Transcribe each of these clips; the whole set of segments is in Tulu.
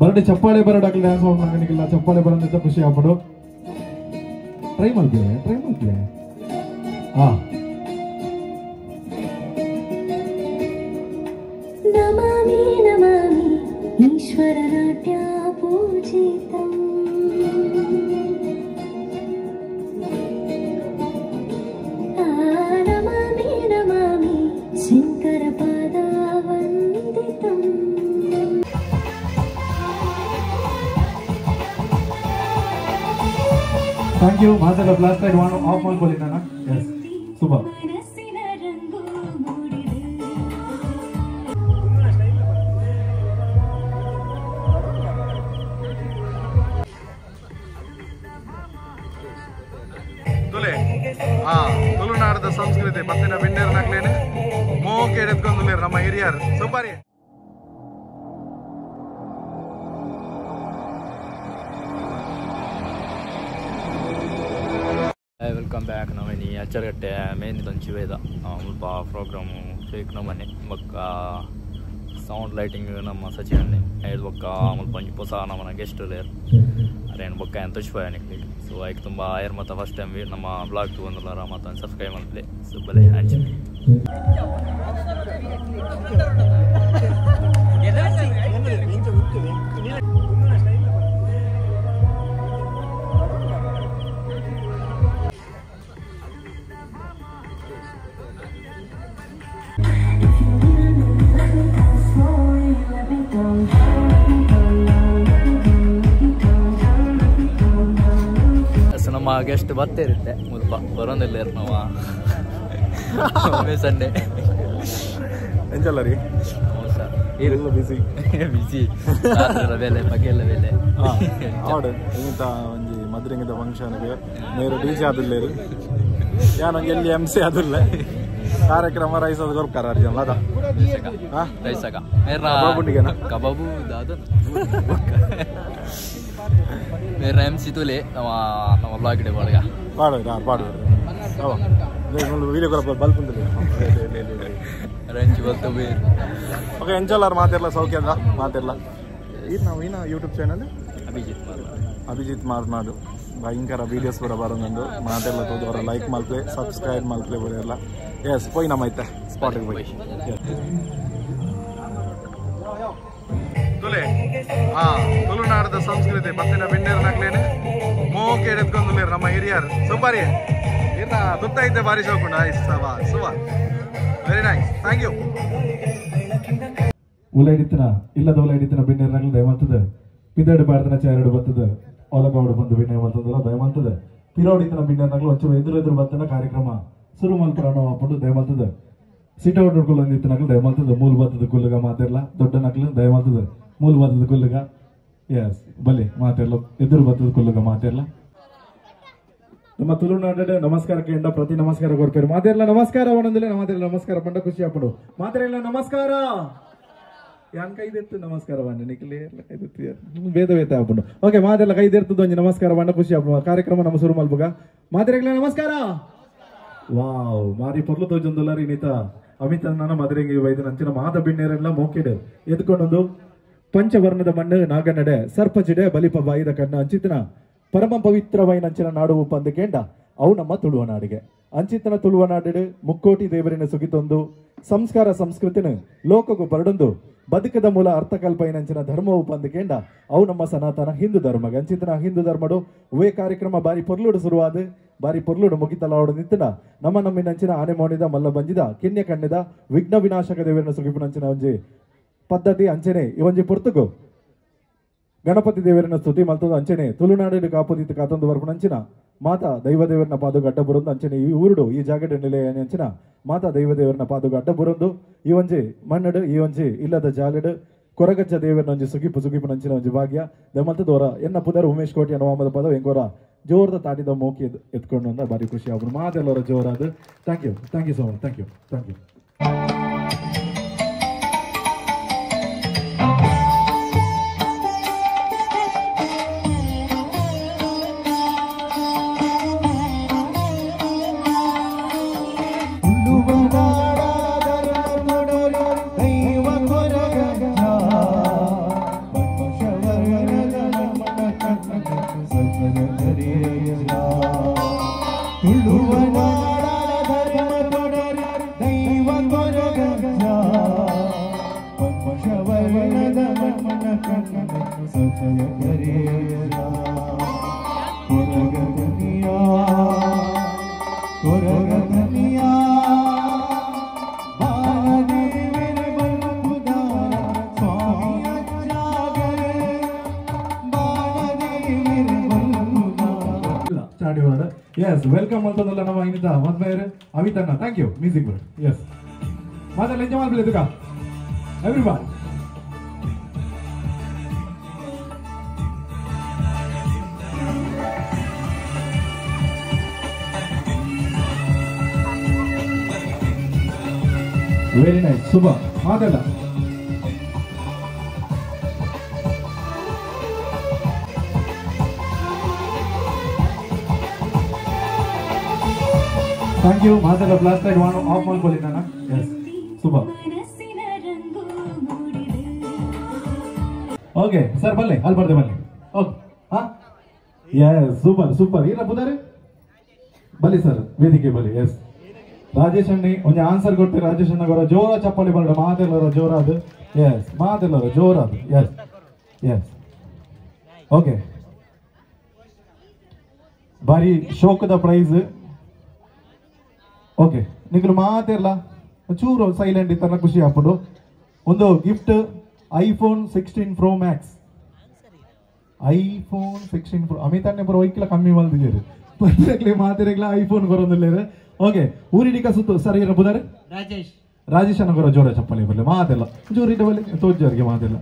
ಬರಡೆ ಚಪ್ಪಾಳೆ ಬರಡಾಕಲಿ ಡ್ಯಾನ್ಸ್ ಮಾಡ್ಕೊಂಡಿಲ್ಲ ಚಪ್ಪಾಳೆ ಬರೋದ್ರಿಂದ ಖುಷಿ ಆಗ್ಬಿಡು. ಟ್ರೈ ಮಾಡ್ತೀವಿ ಟ್ರೈ ಮಾಡ್ತೀವಿ. ಹಾ ನಮಾಮಿ ನಮಾಮಿ ಈಶ್ವರನಾಟ್ಯ ಪೂಜಿತಂ ನಮಾಮಿ ನಮಾಮಿ ಶಂಕರ ಪಾದ ವಂದಿತಂ. Thank you. ಮಾತೆಲ್ಲ ಫ್ಲಾಶ್ ಲೈಟ್ ಆಫ್ ಮಾಡ್ಕೊಳ್ಳಿ ನಾನು. Yes super. ತುಲೆ ಹಾ ತುಳುನಾಡದ ಸಂಸ್ಕೃತಿ ಬತ್ತಿನ ಬಿನ್ನೇರ್ನಾಗ್ಲೇನೆ ಮೋಕೆ ಎತ್ಕೊಂದುಲೇರು ನಮ್ಮ ಹಿರಿಯರು ಸೂಪರ್. Welcome back. ನಮ್ಮನೆ ಅಚ್ಚರಗಟ್ಟೆ ಮೇನ್ ದಂಚಿವೇದ ಮುಲ್ಪ ಪ್ರೋಗ್ರಾಮು ಫೇಕ್ ನಮ್ಮನೆ ಬೊಕ್ಕ ಸೌಂಡ್ ಲೈಟಿಂಗ್ ನಮ್ಮ ಸಚಿನ್ ಐದು ಬೊಕ್ಕ ಮುಲ್ಪ ಒಂಜಿ ಹೊಸ ನಮ್ಮನ ಗೆಸ್ಟ್ ಲೇರ್ ಅರೇನು ಬೊಕ್ಕ ಏನು ತುಷ್ಪಾಯ ನಿಕ್ಲಿಗೆ. ಸೊ ಐಕ್ ತುಂಬ ಆಯರ್ ಮತ್ತು ಫಸ್ಟ್ ಟೈಮ್ ನಮ್ಮ ಬ್ಲಾಗ್ ತಗೊಂಡ್ರಲ್ಲ ಮತ್ತು ಸಬ್ಸ್ಕ್ರೈಬ್ ಮಲ್ಪಲೆ. ಸೊ ಬಲೆ ಅಂಚನೆ ನಮ್ಮ ಗೆಸ್ಟ್ ಬರ್ತಾ ಇರುತ್ತೆ ಮುಲ್ಪ ಬರೋದಿಲ್ಲ ನಮ್ಮ ಸಂಡೇ ಎಂಜಲ್ಲ ರೀ ಎಲ್ಲ ಬಿಸಿ ಬಿಸಿ ಬೇಲೆ ಬಗೆಲ್ಲ ಬೇಲೆ ಇಂತ ಒಂಜಿ ಮದ್ರಿಂಗದ ಫಂಕ್ಷನ್ಗೆ ನೇರ ಡಿ ಜೆ ಆದಿಲ್ಲೇರು ಯಾನೊಂದು ಎಲ್ಲಿ ಎಂ ಸಿ ಆದಿಲ್ಲ ಕಾರ್ಯಕ್ರಮ ರೈಸ್ ಅದು ಕೊರ್ಕಾರ ಅರ್ಜನ್ ಅದ ರೈಸಕ ಕಬಾಬು ದಾದ ಮೇರ ಎಂ ಸಿ ತುಲೆ ನಮ್ಮ ನಮ್ಮ ಬ್ಲಾಗ್ ಇಡೆ ಬಾಡುಗ ಪಾಡು ಪಾಡು ವೀಡಿಯೋ ಬಲ್ಪ್ ರಂಜಿ ಬಲ್ತ ಬೇರು. ಓಕೆ ಎಂಜಲ್ಲಾರು ಮಾತಿರಲ್ಲ ಸೌಖ್ಯದ ಮಾತಿರಲ್ಲ. ಇದು ನಾವು ಏನ ಯೂಟ್ಯೂಬ್ ಚಾನಲ್ ಅಭಿಜಿತ್ ಮಾರ್ನಾಡು. ಅಭಿಜಿತ್ ಮಾರ್ನಾಡು ಭಯಂಕರ ವೀಡಿಯೋಸ್ ಬರ ಬರೋದೊಂದು ಮಾತೆಲ್ಲ ತೋದವರ ಲೈಕ್ ಮಲ್ಪ್ಲೆ ಸಬ್ಸ್ಕ್ರೈಬ್ ಮಲ್ಪ್ಲೆ ಬರೋಲ್ಲ. ಎಸ್ ಪೋಯ್ ನಮ್ಮ ಐತೆ ಸ್ಪಾಟಿಗೆ ಹೋಗಿ. ತುಲೆ ಹಾ ತುಳುನಾಡದ ಸಂಸ್ಕೃತಿ ಬತ್ತಿನ ಬಿನ್ನೇರ್ನಾಗ್ಲೇನೆ ಮೋಕೆ ಎತ್ಕೊಂದುಲೇರು ನಮ್ಮ ಹಿರಿಯರು ಸೂಪರ್. ಇನ್ನ ತುತ್ತೈತೆ ಬಾರಿ ಶೋಕುಂಡ ಸವಾ Suva very nice. Thank you. ಉಲ ಹಿಡಿತನ ಇಲ್ಲದ ಉಲ ಹಿಡಿತನ ಬಿನ್ನೇರ್ನಾಗ್ಲಿ ದಯಮಲ್ತದೆ ಪಿದಡು ಪಾಡ್ತನ ಚಾರಡು ಬರ್ತದೆ ಒಲಗೌಡು ಬಂದು ಬಿನ್ನೆ ಮಲ್ತದಲ್ಲ ದಯಮಲ್ತದೆ ಪಿರೋಡಿತನ ಬಿನ್ನೇರ್ನಾಗ್ಲು ಒಂಚೂರು ಎದುರು ಎದುರು ಬರ್ತನ ಕಾರ್ಯಕ್ರಮ ಸುರು ಮಲ್ಪುರಾಣ ಅಪ್ಪುಂಡು ದಯಮಲ್ತದೆ ಸಿಟ ಹೊಡ್ಕೊಳ್ಳೊಂದಿತ್ತನಾಗ್ಲು ದಯಮಲ್ತದೆ ಮೂಲ ಬರ್ತದೆ ಕುಲ್ಲುಗ ಮಾತಿರ್ಲ ದೊಡ್ಡ ನಕ್ಲು ದಯಮಲ್ತದೆ ಮೂಲ ಬರ್ತದೆ ಕುಲ್ಲುಗ. ಎಸ್ ಬಲಿ ಮಾತಿರ್ಲ ಎದುರು ಬರ್ತದೆ ಕುಲ್ಲುಗ ಮಾತಿರ್ಲ. ನಮ್ಮ ತುಳುನಾಡ ನಮಸ್ಕಾರ ಕೇಂದ್ರ ಪ್ರತಿ ನಮಸ್ಕಾರ ಕೊಡ್ಪೇರು ಮಾತಿರ್ಲ ನಮಸ್ಕಾರ ಒಂದೊಂದಿಲ್ಲ ಮಾತಿರ್ಲ ನಮಸ್ಕಾರ ಪಂಡ ಖುಷಿ ಅಪ್ಪಡು ಮಾತಿರ್ಲ ನಮಸ್ಕಾರ ಯಾನ್ ಕೈದೆತ್ತು ನಮಸ್ಕಾರ ಬಣ್ಣ ನಿಖಿಲಿ ಕೈದೆತ್ತು ಭೇದ ಭೇದ ಆಪುಂಡು. ಓಕೆ ಮಾತೆಲ್ಲ ಕೈದೆರ್ತದ ಒಂಜಿ ನಮಸ್ಕಾರ ಬಣ್ಣ ಖುಷಿ ಆಪುಂಡು ಕಾರ್ಯಕ್ರಮ ನಮ್ಮ ಸುರು ಮಲ್ಪುಗ. ಮಾತೆರೆಗ್ಲ ನಮಸ್ಕಾರ. ವಾವ್ ಮಾರಿ ಪೊರ್ಲು ತೋಜೊಂದುಲ್ಲ ರೀ ನೀತ ಅಮಿತ್ ನನ್ನ ಮದುರೆಗೆ ವೈದ್ಯನ ಅಂಚಿನ ಮಾತ ಬಿಣ್ಣೇರೆಲ್ಲ ಮೋಕೆಡು ಎದ್ಕೊಂಡೊಂದು ಪಂಚವರ್ಣದ ಮಣ್ಣು ನಾಗನಡೆ ಸರ್ಪಜಿಡೆ ಬಲಿಪ ಬಾಯಿದ ಕಣ್ಣ ಅಂಚಿತನ ಪರಮ ಪವಿತ್ರವೈನ ಅಂಚಿನ ನಾಡು ಉಪ್ಪಂದು ಕೇಂಡ ಅವು ನಮ್ಮ ತುಳುವ ನಾಡಿಗೆ ಅಂಚಿತನ ತುಳುವ ನಾಡಿಡು ಮುಕ್ಕೋಟಿ ದೇವರಿನ ಸುಗಿತೊಂದು ಸಂಸ್ಕಾರ ಸಂಸ್ಕೃತಿನ ಲೋಕಕ್ಕೂ ಬರಡೊಂದು ಬದುಕದ ಮೂಲ ಅರ್ಥಕಲ್ಪೈನಂಚಿನ ಧರ್ಮವು ಬಂದು ಕೇಂಡ ಅವು ನಮ್ಮ ಸನಾತನ ಹಿಂದೂ ಧರ್ಮಗೆ ಅಂಚಿತನ ಹಿಂದೂ ಧರ್ಮಡು ಉವೇ ಕಾರ್ಯಕ್ರಮ ಬಾರಿ ಪೊರ್ಲುಡು ಶುರುವಾದ ಬಾರಿ ಪೊರ್ಲುಡು ಮುಗಿತಲಾವಡು ನಿಂತನ ನಮ್ಮ ನಮ್ಮಿನಂಚಿನ ಆನೆ ಮೋಣಿದ ಮಲ್ಲ ಬಂಜಿದ ಕಿನ್ಯ ಕಣ್ಣಿದ ವಿಘ್ನ ವಿನಾಶಕ ದೇವರನ್ನ ಸುಗಿಪುನಂಚಿನ ಒಂಜಿ ಪದ್ಧತಿ ಅಂಚನೆ ಈ ಒಂಜಿ ಪೊರ್ತುಗು ಗಣಪತಿ ದೇವರನ್ನ ಸ್ತುತಿ ಮಲ್ತದ ಅಂಚನೆ ತುಳುನಾಡು ಕಾಪುದಿತ್ತು ಕಾತೊಂದು ಬರ್ಪುನಂಚಿನ ಮಾತಾ ದೈವ ದೇವರನ್ನ ಪಾದಗ ಅಡ್ಡ ಬರೊಂದು ಅಂಚನೆ ಈ ಊರುಡು ಈ ಜಾಗದ ನೆಲೆ ಅಂಚಿನ ಮಾತಾ ದೈವ ದೇವರನ್ನ ಪಾದಗ ಅಡ್ಡ ಬರೊಂದು ಈ ಒಂಜಿ ಮಣ್ಣಡು ಈ ಒಂಜಿ ಇಲ್ಲದ ಜಾಲಡು ಕೊರಗಜ್ಜ ದೇವರನ್ನ ಒಂಜಿ ಸುಗಿಪು ಸುಗಿಪು ನಂಚಿನ ಒಂಜಿ ಭಾಗ್ಯ ದಮಲ್ತದೋರ ಎನ್ನ ಪುದರ್ ಉಮೇಶ್ ಕೋಟಿ ಅನ್ನುವ ಪದ ಎಂಗೋರ ಜೋರದ ತಾಟಿದ ಮೋಕಿ ಎತ್ಕೊಂಡು ಅಂದ ಬಾರಿ ಖುಷಿ ಆದ್ರು ಮಾತೆಲ್ಲರ ಜೋರಾದ. Thank you, thank you so much, thank you, thank you. Yes, welcome ಅಂತಂದಲ್ಲ ನಮ್ಮ ಇನ್ನಿದ್ದ ಮದ್ಮೇರು ಅಮಿತಣ್ಣ. Thank you. Music bird. Yes, ಮಾತಾಡಲಿ enjoy ಮಾಡ್ಬಿಡಿ ಇದಕ್ಕ everybody. Very nice, ಶುಭ ಮಾತಾಡ. Thank you. ಮಾತಾಡ blast light one of ಮಾಡ್ಕೊಳ್ಳಿ ನಾನು. ಎಸ್, ಶುಭ. ಓಕೆ ಸರ್, ಬನ್ನಿ ಅಲ್ಲಿ ಬರ್ದೆ ಬನ್ನಿ. ಓಕೆ, ಹಾ, S, super super. ಏನ ಬುದಾರೆ ಬನ್ನಿ ಸರ್, ವೇದಿಕೆ ಬನ್ನಿ. ಎಸ್, ರಾಜೇಶ್ ಅಣ್ಣಿ ಒಂದು ಆನ್ಸರ್ ಕೊಡ್ತೀವಿ. ರಾಜೇಶ್ ಅಣ್ಣಗವರ ಜೋರ ಚಪ್ಪಾಳಿ ಬರೋಣ. ಮಾತೆಲ್ಲರ ಜೋರಾದು. ಎಸ್, ಮಾತೆಲ್ಲರ ಜೋರಾದು. S S, okay. ಬಾರಿ ಶೋಕದ ಪ್ರೈಸ್. ಓಕೆ, ನಿಗಲು ಮಾತಿರಲ್ಲ, ಚೂರು ಸೈಲೆಂಟ್ ಇತ್ತಲ್ಲ, ಖುಷಿ ಆಗ್ಬಿಡು. ಒಂದು gift iPhone 16 Pro Max. iPhone 16 Pro. Amit ಅಣ್ಣೆ ಬರೋ ಒಯ್ಕಿಲ್ಲ ಕಮ್ಮಿ ಮಲ್ದಿದ್ದೀರಿ ಪಂಚಕ್ಲಿ ಮಾತಿರಗ್ಲ ಐಫೋನ್ ಬರೋದಿಲ್ಲ. ಓಕೆ, ಊರಿಡಿಕ ಸುತ್ತು ಸರ್ ಏನ ಬುದಾರೆ ರಾಜೇಶ್. ರಾಜೇಶ್ ಅಣ್ಣ ಬರೋ ಜೋರ ಚಪ್ಪಲಿ ಬರಲಿ ಮಾತೆಲ್ಲ ಜೋರಿಡ ಬರಲಿ ತೋಜರಿಗೆ ಮಾತೆಲ್ಲ.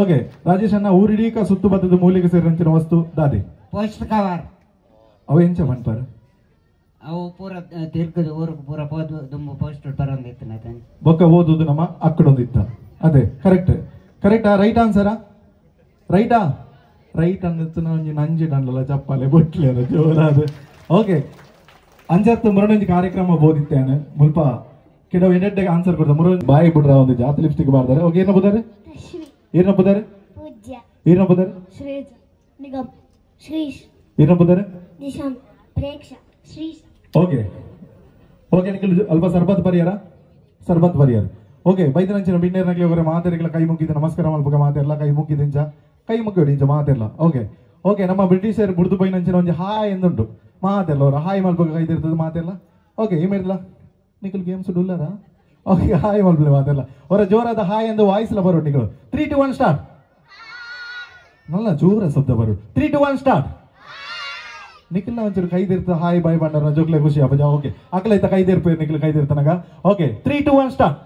ಓಕೆ, ರಾಜೇಶ್ ಅಣ್ಣ ಊರಿಡೀಕ ಸುತ್ತು ಬತ್ತದ ಮೂಲಿಗೆ ಸೇರಿದಂಚಿನ ವಸ್ತು ದಾದಿ ಪೋಸ್ಟ್ ಕವರ್. ಅವ ಎಂಚ ಬಂತಾರೆ ಅವು ಪೂರ ತಿರ್ಗದ ಊರಿಗೆ ಪೂರ ಪೋದು ದುಂಬು ಪೋಸ್ಟ್ ಬರೋಂದಿತ್ತು ಬೊಕ್ಕ ಓದುದು ನಮ್ಮ ಅಕ್ಕಡೊಂದಿತ್ತ. ಅದೇ ಕರೆಕ್ಟ್ ಕರೆಕ್ಟಾ? ರೈಟ್ ಆನ್ಸರಾ? ರೈಟಾ? ರೈಟ್ ಅನ್ನಿತ್ತು ಒಂಜಿ ನಂಜಿ ಡಂಡಲ್ಲ ಚಪ್ಪಾಲೆ ಬೊಟ್ಲೆ ಜೋರಾದ. ಓಕೆ, ಅಂಜತ್ತು ಮುರಡೊಂಜಿ ಕಾರ್ಯಕ್ರಮ ಬೋದಿತ್ತೇನೆ ಮುಲ್ಪ ಕೆಲವು ಎಡೆಡ್ಡೆಗೆ ಆನ್ಸರ್ ಕೊಡ್ತಾರೆ. ಮುರ ಬಾಯಿ ಬಿಡ್ರ ಒಂದು ಜಾತಿ ಲಿಪ್ಸ್ಟಿಕ್ ಬಾರ್ದಾರೆ. ಓಕೆ, ಏನ ಬುದಾರೆ? ಏನ ಬುದಾರೆ? ಏನ ಬುದಾರೆ? ಏನ ಬುದಾರೆ? ಓಕೆ ಓಕೆ, ನಿಖಿಲ್ ಅಲ್ಪ ಸರ್ಬತ್ ಬರಿಯಾರ? ಸರ್ಬತ್ ಬರಿಯಾರ. ಓಕೆ, ಬೈದನಂಚಿನ ಬಿನ್ನೇರ್ನಾಗ್ಲಿ ಅವರ ಮಾತೆರೆಗಳ ಕೈ ಮುಗಿದ ನಮಸ್ಕಾರ ಮಲ್ಪಕ ಮಾತೆಲ್ಲ ಕೈ ಮುಗಿದ ಇಂಚ ಕೈ ಮುಗಿಯೋಡಿ ಇಂಚ ಮಾತೆಲ್ಲ. ಓಕೆ ಓಕೆ, ನಮ್ಮ ಬ್ರಿಟಿಷರು ಬುಡ್ದು ಬೈನಂಚಿನ ಒಂಜಿ ಹಾಯ್ ಎಂದುಂಟು ಮಾತೆಲ್ಲ ಅವರ ಹಾಯ್ ಮಲ್ಪಕ ಕೈದಿರ್ತದೆ ಮಾತೆಲ್ಲ. ಓಕೆ, ಏಮಿರ್ಲ ನಿಖಿಲ್ ಗೇಮ್ಸ್ ಡುಲ್ಲರ? ಓಕೆ, ಹಾಯ್ ಮಲ್ಪಲೆ ಮಾತೆಲ್ಲ ಅವರ ಜೋರಾದ ಹಾಯ್ ಎಂದು ವಾಯ್ಸ್ಲ ಬರೋ ನಿಖಿಲ್. 3 2 1 ಸ್ಟಾರ್ಟ್. ನಲ್ಲ ಜೋರ ಶಬ್ದ ಬರೋ. 3 2 1 ಸ್ಟಾರ್ಟ್. ನಿಖಿಲ್ ಒಂಚೂರು ಕೈದಿರ್ತ ಹಾಯ್ ಬಾಯ್ ಬಂಡಾರ ಜೋಗ್ಲೆ ಖುಷಿ ಅಪ್ಪ. ಓಕೆ, ಅಕಲೈತ ಕೈದಿರ್ಪೇರು ನಿಖಿಲ್ ಕೈದಿರ್ತನಗ. Okay, 3 2 1 start.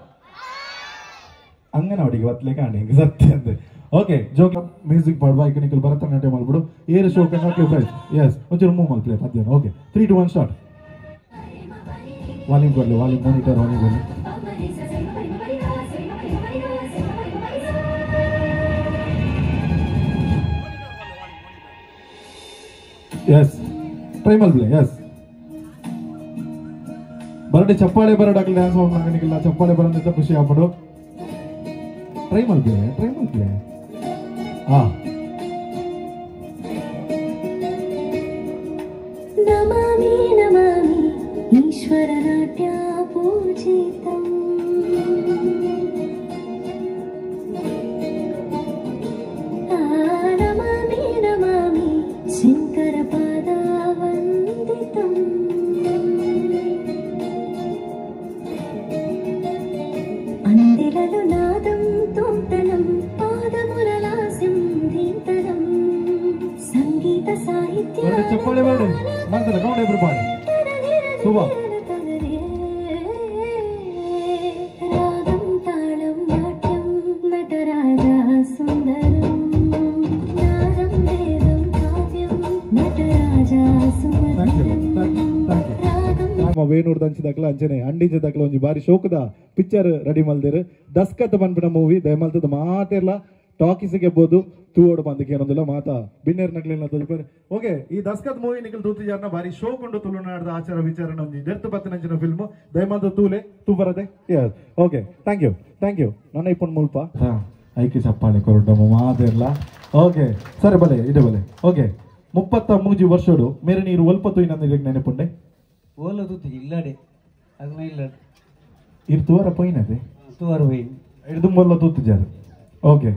ಅಂಗನವಾಡಿಗೆ ಬತ್ತಲೆ ಕಾಣಿ ಸತ್ಯ ಅಂದೆ. Okay, joke music ಪಾಡುವ ಈಗ ನಿಖಿಲ್ ಭರತನಾಟ್ಯ ಮಾಡ್ಬಿಡು ಏರು ಶೋಕ ಪ್ರೈಸ್. ಎಸ್, ಒಂಚೂರು ಮೂವ್ ಮಲ್ಪ್ಲೆ ಪದ್ಯ. Okay, 3 2 1 start. Volume ಕೊಡಲಿ, volume monitor volume ಕೊಡಲಿ. ಎಸ್, ಟ್ರೈ ಮಲ್ಪ್ಲೆ. ಎಸ್, ಬರಡೆ ಚಪ್ಪಾಳೆ ಬರಡಾಕ್ಲಿ ಡ್ಯಾನ್ಸ್ ಮಾಡೋಣ. ಚಪ್ಪಾಳೆ ಬರೋದಂತ ಖುಷಿ ಆಗ್ಬಿಡು. Try ಮಲ್ಪ್ಲೆ, try ಮಲ್ಪ್ಲೆ. ಹಾ, ನಮಾಮಿ ನಮಾಮಿ ಈಶ್ವರ ನಾಟ್ಯ ಪೂಜಿತಂ. ನಮಾಮಿ ನಮಾಮಿ ಶಂಕರ ಪಾದ ವಂದಿತಂ. ಅಂದಿರಲು ನಾದಂ ತೋಂತಲಂ ಪಾದಮುರಲಾಸ್ಯಂ ಧೀಂತಲಂ ಸಂಗೀತ ಸಾಹಿತ್ಯ. ಚಪ್ಪಾಳೆ ಮಾಡಿ ಮಾಡ್ತಾರೆ ಕೌಂಟ್ ಎವ್ರಿಬಾಡಿ. ಶುಭ. ರಾಗಂ ತಾಳಂ ನಾಟ್ಯಂ ನಟರಾಜ ಸುಂದರಂ ನಾದಂ ವೇದಂ ಕಾವ್ಯಂ ನಟರಾಜ ಸುಮಧುರಂ. ನಮ್ಮ ವೇಣೂರ್ ದಂಚಿದಾಕಲ ಅಂಚನೆ ಅಂಡಿಂಚದಾಕಲ ಒಂಜಿ ಬಾರಿ ಶೋಕದ ಪಿಕ್ಚರ್ ರೆಡಿ ಮಲ್ದೇರು. ದಸ್ಕತ್ ಪನ್ಪಿನ ಮೂವಿ ದಯಮಲ್ತದ ಮಾತೆರ್ಲ ಟಾಕೀಸ್ಗೆ ಬೋದು ತೂವೋಡು ಬಂದಕ್ಕೆ ಏನೊಂದಿಲ್ಲ ಮಾತಾ ಬಿನ್ನೇರ್ ನಕ್ಲಿನ ತೋಜಿಪೇರು. ಓಕೆ, ಈ ದಸ್ಕತ್ ಮೂವಿ ನಿಖಿಲ್ ತೂತಿಜಾರ್ನ ಬಾರಿ ಶೋಕುಂಡು ತುಳುನಾಡದ ಆಚಾರ ವಿಚಾರನ ಒಂಜಿ ಜರ್ತು ಬತ್ತಿನಂಚಿನ ಫಿಲ್ಮ್ ದಯಮಲ್ತ ತೂಲೆ ತೂಬರದೆ. Yes, okay, thank you thank you. ನನ್ನ ಇಪ್ಪನ್ ಮುಲ್ಪ ಐಕೆ ಚಪ್ಪಾಳೆ ಕೊರಡಮ್ಮ ಮಾತೆರ್ಲ. ಓಕೆ ಸರಿ, ಬಲೆ ಇದೆ ಬಲೆ. ಓಕೆ, 33 ವರ್ಷಡು ಮೇರೆ ನೀರು ಒಲ್ಪ ತೂಯಿನ ನೆನಪುಂಡೆ ಓಲ ತೂತಿ ಇಲ್ಲಡೆ ಅದನ್ನ ಇಲ್ಲ ಇರ್ ತುವರ ಪೋಯಿನದೆ ತುವರ ಪೋಯಿನ ಹಿಡ್ದುಂಬಲ್ಲ ತೂತಿಜಾರು ಓಕೆ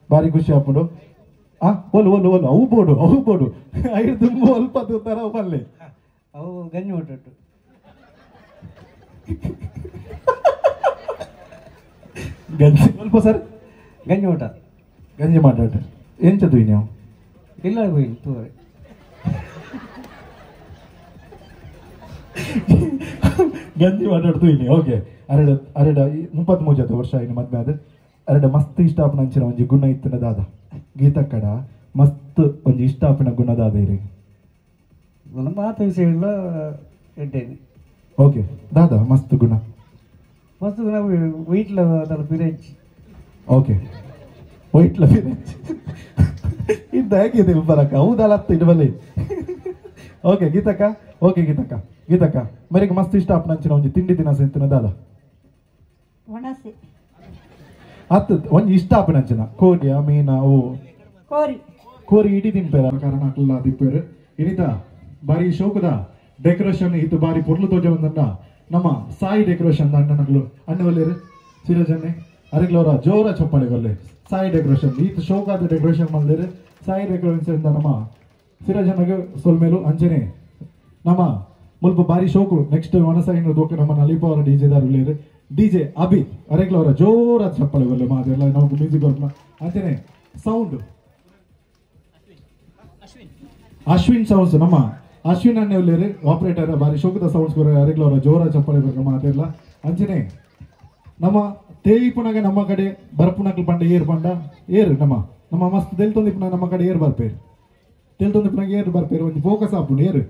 ಬಾರಿ ಖುಷಿ ಆಪುಂಡು ಆ ಓಲು ಓಲು ಓಲು ಅವು ಬೋಡು ಅವು ಬೋಡು ಐದು ಅಲ್ಪ ತೂತಾರ ಅವು ಪಲ್ಲೆ ಅವು ಗಂಜಿ ಒಟ್ಟು ಗಂಜಿ ಅಲ್ಪ ಸರ್ ಗಂಜಿ ಊಟ ಗಂಜಿ ಮಾಟಾಟ ಎಂಚ ತೂಯಿನ ಅವು ಇಲ್ಲ ಪೋಯಿನ ತುವರೆ ಗಂಜಿ ಮಾತಾಡ್ತೀನಿ ಓಕೆ ಅರೆಡ ಅರೆಡ 33 ವರ್ಷ ಇನ್ನು ಮದ್ವೆ ಆದ ಅರೆಡ ಮಸ್ತ್ ಇಷ್ಟ ಆಪುನ ಅಂಚಿನ ಒಂಜಿ ಗುಣ ಇತ್ತಿನ ದಾದ ಗೀತಕ್ಕಡ ಮಸ್ತ್ ಒಂಜಿ ಇಷ್ಟ ಆಪಿನ ಗುಣ ದಾದ ಇರಿ ಗುಣ ಮಾತು ವಿಷಯ ಎಡ್ಡೇನೆ ಓಕೆ ದಾದಾ ಮಸ್ತ್ ಗುಣ ಮಸ್ತ್ ಗುಣ ವೈಟ್ಲ ಅದರ ಪಿರೆಂಚ್ ಓಕೆ ವೈಟ್ಲ ಪಿರೆಂಚ್ ಇದು ಹೇಗಿದೆ ಬರಕ್ಕ ಹೌದಲ್ಲ ಇಡಬಲ್ಲಿ ಓಕೆ ಗೀತಕ್ಕ ಓಕೆ ಗೀತಕ್ಕ ಗೀತಕ್ಕ ಮರಿಗೆ ಮಸ್ತ್ ಇಷ್ಟ ಆಪುನ ಅಂಚಿನ ಒಂಜಿ ತಿಂಡಿ ತಿನಸ ಇಂತಿನ ದಾದ ಒಣಸೆ ಅತ್ತ ಒಂಜಿ ಇಷ್ಟ ಆಪಿನ ಅಂಚಿನ ಕೋರಿಯ ಮೀನ ಓ ಕೋರಿ ಕೋರಿ ಇಡೀ ತಿನ್ಪೇರ ಕಾರಣ ಹಾಕಲ್ಲ ದಿಪ್ಪೇರು ಇನಿತ ಬಾರಿ ಶೋಕದ ಡೆಕೋರೇಷನ್ ಇತ್ತು ಬಾರಿ ಪೊರ್ಲು ತೋಜ ಬಂದನ್ನ ನಮ್ಮ ಸಾಯಿ ಡೆಕೋರೇಷನ್ ಅಣ್ಣನಗಳು ಅಣ್ಣ ಒಲ್ಲೇರು ಸಿರಜನ್ನೆ ಅರೆಗ್ಲವರ ಜೋರ ಚಪ್ಪಾಳೆ ಕೊಲ್ಲೆ ಸಾಯಿ ಡೆಕೋರೇಷನ್ ಈತ ಶೋಕಾದ ಡೆಕೋರೇಷನ್ ಮಾಡಿದ್ರೆ ಸಾಯಿ ಡೆಕೋರೇಷನ್ ನಮ್ಮ ಸಿರಜನಗೆ ಸೊಲ್ಮೇಲು ಅಂಚನೆ ನಮ್ಮ ಮುಲ್ಪ ಬಾರಿ ಶೋಕು ನೆಕ್ಸ್ಟ್ ಮನಸಾಯಿನ ದೋಕ ನಮ್ಮ ನಲೀಪ ಅವರ ಡಿಜೆ ದಾರು ಡಿಜೆ ಅಭಿ ಅರೆಗ್ಲವರ ಜೋರ ಚಪ್ಪಾಳೆ ಕೊಲ್ಲೆ ಮಾತೆಲ್ಲ ನಮಗೆ ಮ್ಯೂಸಿಕ್ ಅವ್ರನ್ನ ಅಂಚನೆ ಸೌಂಡ್ ಅಶ್ವಿನ್ ಸೌಂಡ್ಸ್ ನಮ್ಮ ಅಶ್ವಿನ್ ಅಣ್ಣೆ ಉಲ್ಲೇರು ಆಪರೇಟರ್ ಬಾರಿ ಶೋಕದ ಸೌಂಡ್ಸ್ ಕೊರ ಅರೆಗ್ಲವರ ಜೋರ ಚಪ್ಪಾಳೆ ಬರ್ಕ ಮಾತಿರ್ಲ ಅಂಚನೆ ನಮ್ಮ ತೇಯಿಪುನಾಗ ನಮ್ಮ ಕಡೆ ಬರಪುನಕ್ಲು ಪಂಡ ಏರ್ ಪಂಡ ಏರು ನಮ್ಮ ನಮ್ಮ ಮಸ್ತ್ ತೆಲ್ತೊಂದಿಪ್ಪುನ ನಮ್ಮ ಕಡೆ ಏರ್ ಬರ್ಪೇರು ತೆಲ್ತೊಂದಿಪ್ಪುನಾಗ ಏರ್ ಬರ್ಪೇರು ಒಂಜಿ ಫೋಕಸ್ ಆಪುಂಡು ಏರು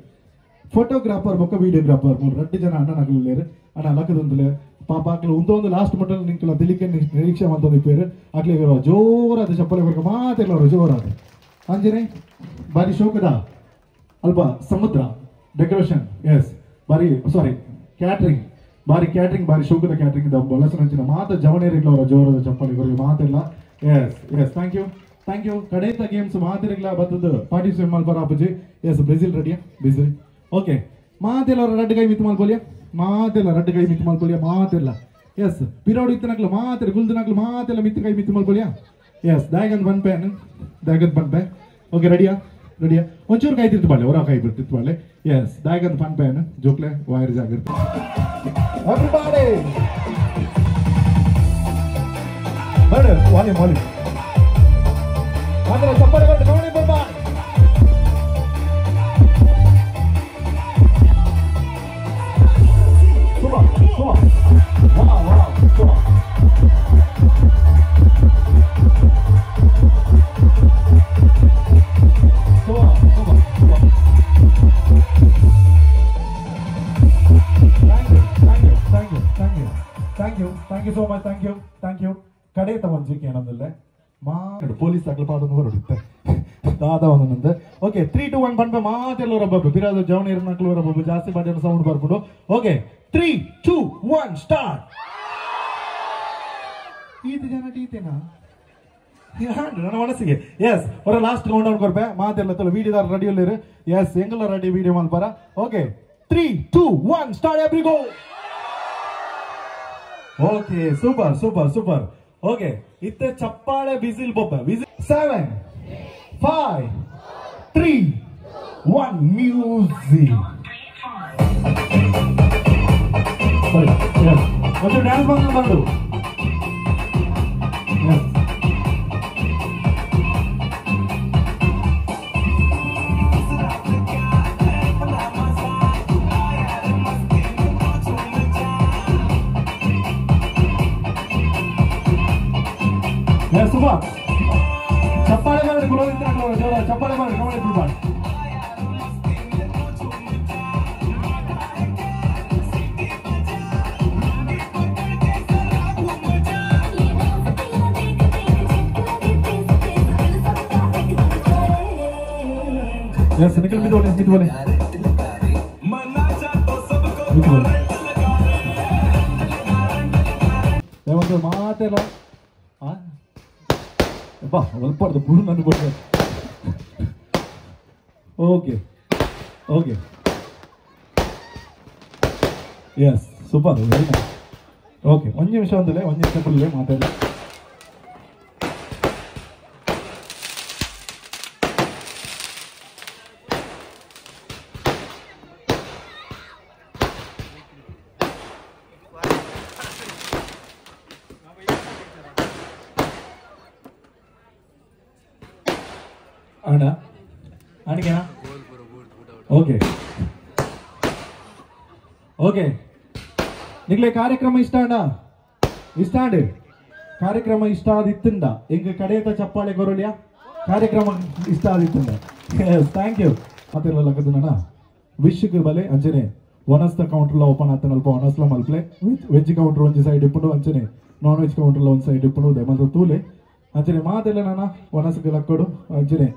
ಫೋಟೋಗ್ರಾಫರ್ ಬೊಕ್ಕ ವಿಡಿಯೋಗ್ರಾಫರ್ ಮೂರು ರಡ್ಡು ಜನ ಅಣ್ಣನಕ್ಲು ಉಲ್ಲೇರು ಅಣ್ಣ ಲಕ್ಕದೊಂದುಲೆ ಪಾಪ ಅಕ್ಲು ಉಂದೊಂದು ಲಾಸ್ಟ್ ಮಟ್ಟಲ್ಲಿ ನಿಂಕಲ ತಿಳಿಕೆ ನಿರೀಕ್ಷೆ ಮಂತೊಂದಿಪ್ಪೇರು ಅಕ್ಲಿಗೆ ಜೋರಾದ ಚಪ್ಪಲೆ ಬರ್ಕ ಮಾತಿರ್ಲವರು ಜೋರಾದ ಅಂಜನೆ ಬಾರಿ ಶೋಕದ ಅಲ್ಪ ಸಮುದ್ರ ಡೆಕೋರೇಷನ್ ಎಸ್ ಬಾರಿ ಸಾರಿ ಕ್ಯಾಟ್ರಿಂಗ್ ಬಾರಿ ಕ್ಯಾಟ್ರಿಂಗ್ ಬಾರಿ ಶೋಕದ ಕ್ಯಾಟ್ರಿಂಗ್ ಬಲಸನಂಚಿನ ಮಾತ ಜವನೇರಿಗ್ಲವರ ಜೋರದ ಚಪ್ಪಲಿ ಇವರಿಗೆ ಮಾತಿಲ್ಲ yes yes thank you thank you ಕಡೇತ games ಮಾತಿರಿಗ್ಲ ಬತ್ತದ್ದು participate ಮಲ್ಪರ ಅಪ್ಪಜಿ S Brazil ರೆಡಿಯಾ Brazil okay ಮಾತೆಲ್ಲ ರಡ್ಡು ಕೈ ಮಿತ್ತು ಮಲ್ಪೊಲಿಯ ಮಾತೆಲ್ಲ ರಡ್ಡು ಕೈ ಮಿತ್ತು ಮಲ್ಪೊಲಿಯ ಮಾತೆಲ್ಲ ಎಸ್ ಪಿರೋಡು ಇತ್ತನಕ್ಲು ಮಾತೆಲ್ಲ ಗುಲ್ದನಕ್ಲು ಮಾತೆಲ್ಲ ಮಿತ್ತು ಕೈ ಮಿತ್ತು ಮಲ್ಪೊಲಿಯ ಎಸ್ ದಾಯಗಂದ್ ಬನ್ ಪೇನ್ ದಾಯಗಂದ್ ಬನ್ ಪೇ ಓಕೆ ರೆಡಿಯಾ ರೆಡಿಯಾ ಒಂಚೂರು ಕೈ ತಿರ್ತು ಬಾಳೆ ಹೊರ ಕೈ ಬಿಡ್ತಿತ್ತು ಬಾಳೆ ಎಸ್ ದಾಯಗಂದ್ ಫನ್ ಪ್ಯಾನ್ ಜೋಕ್ಲೆ ವೈರ್ ಜಾಗಿರ್ತ ಎವ್ರಿಬಾಡಿ ಬರ್ಡು ವಾಲ್ಯೂಮ್ ವಾಲ್ಯೂಮ್ ಅಂದ್ರೆ ಚಪ್ಪಾಳೆ ಬರ್ಡು ನೋಡಿ ಬಾಬಾ super super wow wow super super super super thank you thank you thank you thank you thank you thank you so much thank you thank you ಕಡೆತ ಒಂಜಿಕೆ ಏನಂದಿಲ್ಲ ಮಾಡು ಪೊಲೀಸ್ ಆಗಲು ಪಾಡೊಂದು ಹೊರಡುತ್ತೆ ದಾದ ಒಂದೊಂದು ಓಕೆ 3 2 1 ಬಂದ ಮಾತೆಲ್ಲ ರಬ್ಬ ಬಿರಾದ ಜವನೀರ್ ನಕ್ಲು ರಬ್ಬ ಜಾಸ್ತಿ ಬಾಡಿನ ಸೌಂಡ್ ಬರ್ಬಿಡು ಓಕೆ 3 2 1 ಸ್ಟಾರ್ಟ್ ಈತ ಜನ ಟೀತೇನಾ ನನ್ನ ಮನಸ್ಸಿಗೆ ಎಸ್ ಅವರ last count down ಕೊರ್ಪೆ ಮಾತೆಲ್ಲ ತಲ ವಿಡಿಯೋದಾರ ರೆಡಿ ಉಲ್ಲೇರು ಎಸ್ ಎಂಗಲ ರೆಡಿ ವಿಡಿಯೋ ಮಲ್ಪರ okay 3 2 1 start every go okay super super super okay ಇತ್ತೆ ಚಪ್ಪಾಳೆ ಬಿಸಿಲ್ ಬೊಬ್ಬ ಬಿಸಿಲ್ 7 5 3 1 ಮ್ಯೂಸಿಕ್ ಒಂದು ಡ್ಯಾನ್ಸ್ ಬಂದು ಬಂದು ಎಸ್ ಸುಮಾ ಚಪ್ಪಾಳೆ ಮಾಡಿ ಗುಲಾಬಿ ಜೋರ ಚಪ್ಪಾಳೆ ಮಾಡಿ ಕಮಲ ಮಾಡಿ ಎಸ್ ನಿಖಿಲ್ ಮಿದು ಬೋಲೆ ಮಿದು ಬೋಲೆ ಮಿದು ಬೋಲೆ ಯಾವತ್ತು ಮಾತೆಲ್ಲ ಆ ಬಾ ಒಲ್ಪಾರ್ದು ಬುರು ನನ್ನ ಕೊಟ್ಟೆ Okay okay yes super very nice okay ಒಂಜಿ ನಿಮಿಷ ಒಂದಲೇ ಒಂಜಿ ನಿಮಿಷ ಕುಲ್ಲೇ ಮಾತಾಡಿ ಅಣ್ಣ ಅಣಿಗೆನಾ ಓಕೆ ಓಕೆ ನಿಗ್ಲೆ ಕಾರ್ಯಕ್ರಮ ಇಷ್ಟ ಅಣ್ಣ ಇಷ್ಟ ಅಂಡ್ ಕಾರ್ಯಕ್ರಮ ಇಷ್ಟ ಆದಿತ್ತಂದ ಎಂಗ ಕಡೆಯತ ಚಪ್ಪಾಳೆ ಗೊರಳಿಯ ಕಾರ್ಯಕ್ರಮ ಇಷ್ಟ ಆದಿತ್ತಂದ ಎಸ್ thank you ಮತ್ತೆ ಲಕ್ಕದಣ್ಣ ವಿಶ್ಗೆ ಬಲೆ ಅಂಚನೆ ಒನಸ್ತ ಕೌಂಟರ್ಲ ಓಪನ್ ಆತನಲ್ಪ ಒನಸ್ಲ ಮಲ್ಪ್ಲೆ ವೆಜ್ ಕೌಂಟರ್ ಒಂಜಿ ಸೈಡ್ ಇಪ್ಪುಂಡು ಅಂಚನೆ ನಾನ್ ವೆಜ್ ಕೌಂಟರ್ಲ ಒಂದು ಸೈಡ್ ಇಪ್ಪುಂಡು ದಯಮಲ್ತ ತೂಲೆ ಅಂಚನೆ ಮಾತೆಲ್ಲ ನಾನ ಒನಸ್ಗೆ ಲಕ್ಕೊಡು ಅಂಚನೆ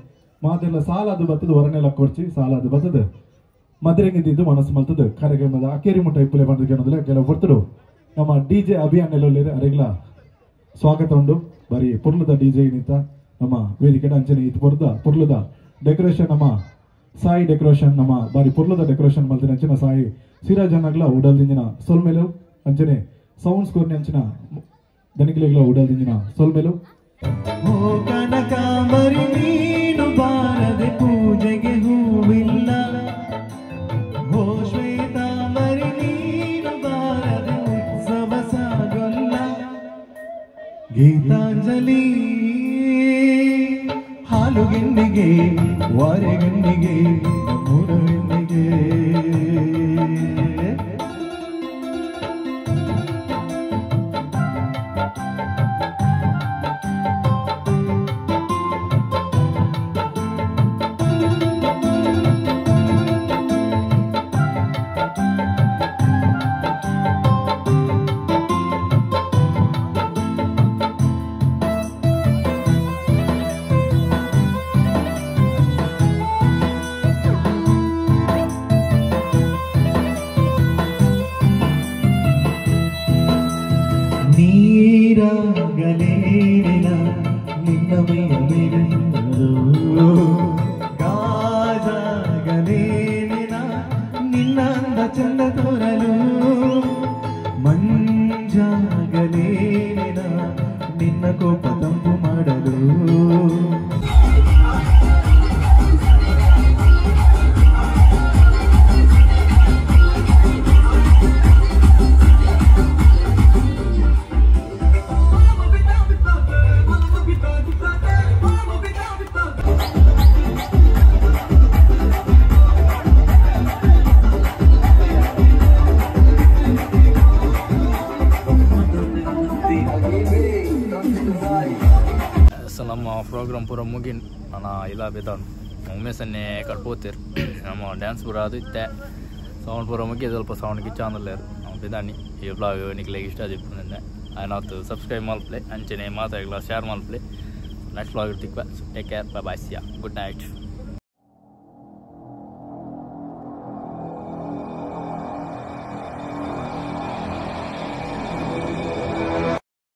ಮಾತೆಲ್ಲ ಸಾಲ ಅದು ಬತ್ತದ ಹೊರನೆ ಲಕ್ಕೊಡ್ಚಿ ಸಾಲ ಅದು ಬತ್ತದ ಮದ್ರೆಂಗಿದ್ದು ಮನಸ್ಸು ಮಲ್ತದ ಕಾರ್ಯಕ್ರಮದ ಅಕೇರಿ ಮುಟ್ಟ ಇಪ್ಪುಲೆ ಬಂದ ಕೆಲವು ಬರ್ತರು ನಮ್ಮ ಡಿ ಜೆ ಅಭಿಯಾನ ಅರೆಗ್ಲ ಸ್ವಾಗತ ಉಂಡು ಬರೀ ಪುರ್ಲದ ಡಿ ಜೆ ನಿಂತ ನಮ್ಮ ವೇದಿಕೆ ಅಂಚನೆ ಇದು ಪುರ್ದ ಪುರ್ಲದ ಡೆಕೋರೇಷನ್ ನಮ್ಮ ಸಾಯಿ ಡೆಕೋರೇಷನ್ ನಮ್ಮ ಬಾರಿ ಪುರ್ಲದ ಡೆಕೋರೇಷನ್ ಮಲ್ತಿನ ಅಂಚಿನ ಸಾಯಿ ಸಿರಾಜ್ ಅನ್ನಾಗ್ಲ ಉಡಲ್ದಿಂಜಿನ ಸೊಲ್ಮೆಲು ಅಂಚನೆ ಸೌಂಡ್ ಸ್ಕೋರ್ನಿ ಅಂಚಿನ ದನಿಗ್ಲೆಗ್ಲ ಉಡಲ್ದಿಂಜಿನ ಸೊಲ್ಮೆಲು ಓ ಕನಕಾಂಬರಿ ನೀನು ಬಾರದೆ ಪೂಜೆಗೆ ಹೂವಿಲ್ಲ ಓ ಶ್ವೇತಾಂಬರಿ ನೀನು ಬಾರದೆ ಉತ್ಸವ ಸಾಗೊಲ್ಲ ಗೀತಾಂಜಲಿ ಹಾಲುಗೆನ್ನಿಗೆ ವಾರೆಗಣ್ಣಿಗೆ ನಮ್ಮೂರವೆನ್ನಿಗೆ ನೀರಾಗಲೇನಿನ ನಿನ್ನ ಮೈಯ ಮೇಲೆ ಗಾಜಾಗಲೇನಿನ ನಿನ್ನ ಅಂದ ಚಂದ ತೋರಲು ಮಂಜಾಗಲೇನಿನ ನಿನ್ನ ಕೋಪ ತಂಪು ಮಾಡಲು ಸೊ ನಮ್ಮ ಪ್ರೋಗ್ರಾಮ್ ಪೂರ ಮುಗಿನ್ ನಾನು ಇಲ್ಲ ಬೇದಾನು ಉಮೇಶನ್ನೇ ಕಡ್ಪೋತಿರು ನಮ್ಮ ಡ್ಯಾನ್ಸ್ ಪೂರ ಅದು ಇತ್ತೆ ಸೌಂಡ್ ಪೂರ ಮುಗಿ ಸ್ವಲ್ಪ ಸೌಂಡ್ ಕಿಚ್ಚಾಂದಲ್ಲೇರು ನಾವು ಬಿದಾನಿ ಈ ಬ್ಲಾಗ್ ನಿಕ್ಲೆಗ್ ಇಷ್ಟ ಆದಿಪ್ಪು ಆಯ್ತು ಸಬ್ಸ್ಕ್ರೈಬ್ ಮಲ್ಪ್ಲೆ ಅಂಚನೆ ಮಾತಾಗಲ ಶೇರ್ ಮಲ್ಪ್ಲೆ ನೆಕ್ಸ್ಟ್ ಬ್ಲಾಗ್ ಇರ್ತಿಕ್ವ take care bye bye see ya good night.